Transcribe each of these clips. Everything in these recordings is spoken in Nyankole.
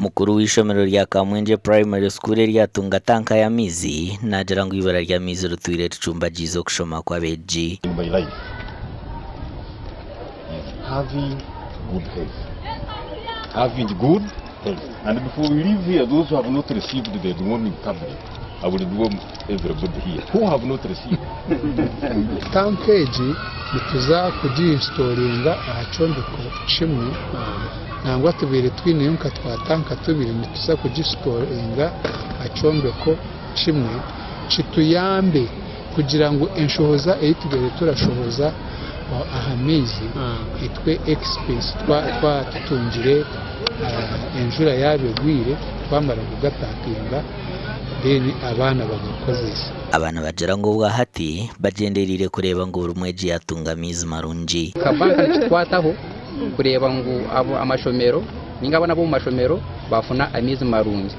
Mukuru w'eishomero rya Kamwengye Primary School eryatunga tanka y'amaizi naagira ngu eibura ry'amaizi ritwire ricumbagiize okushoma kw'abeegi. In my life is having good health. Having good health. And before we leave here, those who have not received the deworming tablet, I will deworm everybody here who have not received. Tanka egi nituza kugiinsitoringa aha kyombeko kimwe nangwa tubaire twineyo nka twa tanka tubiri nituza kugisitoringa aha kyombeko kimwe kituyambe kugira ngu enshohoza ei tubaire turashohoza aha maizi itwe expense twaba tutungire enjura yaaba egwire twamara kugatapinga then abaana bagakozese. Aba nibagira ngu obwahati bagyendereire kureeba ngu buri mwegi yaatunga amaizi marungi. Nka banka nitukwataho kureeba ngu amashomero ninga abaana b'omu mashomero baafuna amaizi marungi.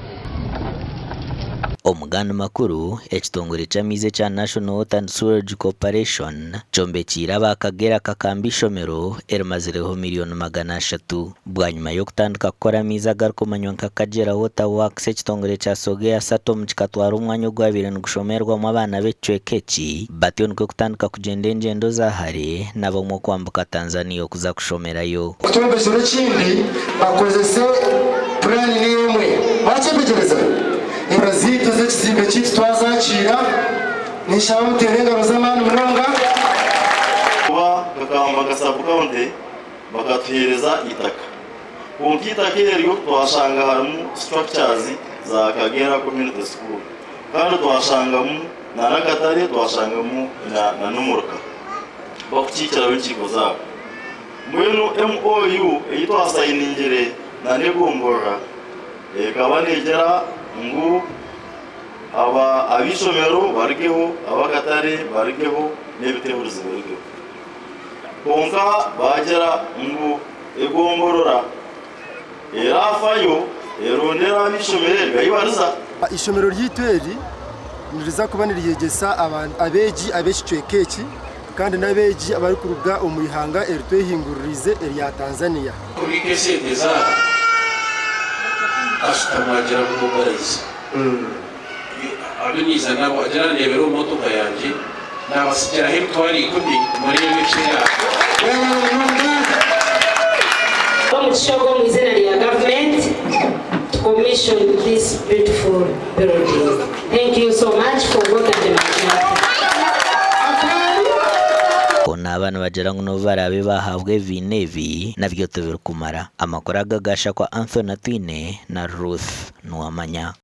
Omu gandi makuru, ekitongore ky'amaizi ekya National Water and Sewerage Corporation kyombekiire aba Kagera Kakamba eishomero erimazireho miriyoni 300 bwanyima y'okutandika kukora amaizi agarikumanywa nka Kagera Water Works. Ekitongore kya Sogea Satom kikatwara omwanya ogwabaire nigushomerwamu abaana b'ekicweka eki batyo nikwo kutandika kugyenda engyendo za hare n'abamwe okwambuka Tanzania okuza kushomerayo. Kutwombekyera ekindi bakozese puraani niyo emwe. Mwakyetegyereza? Engaro zaitu ez'ekizimbe kyaitu twazakiira. Ninshaba muteere engaro z'amaani munonga. Kuba Kakamba nka sub county bakatuhereza eitaka kwonka eitaka eryo twashanga harimu structures za Kagera community school kandi twashangamu na n'akatare twashangamu na n'omuruka bakukiikiraho enkiiko zaabo. Mbwenu MOU ei twasayiningire na n'egomborora ekaba negira ngu aba ab'eishomero barugeho, ab'akatare barugeho n'ebitehurizi birugeho. Kwonka baagira ngu egomborora eraafayo erondere ab'eishomero eryo ahi bariza. Eishomero ryaitu eri niriza kuba niryegyesa abeegi ab'ekicweka eki kandi n'abeegi abarikuruga omu ihanga eritwehinguririize erya Tanzania. Kubiika esente zaabo, ashutama agira ngu mobilize. Abu niiza nabo agira ndeebera omu motoka yangye, naabatsigiraho 100,000 mureebe eki eraaba. Omugisha ogu omu eiziina rya gavumenti to commission this beautiful building. Thank you so much for God and my country. Hoona aba nibagira ngu n'obu baraabe baahabwa ebibiina ebi, nabyo tibirikumara. Amakuru aga gaashakwa Anthony Atwine na Ruth Nuwamanya.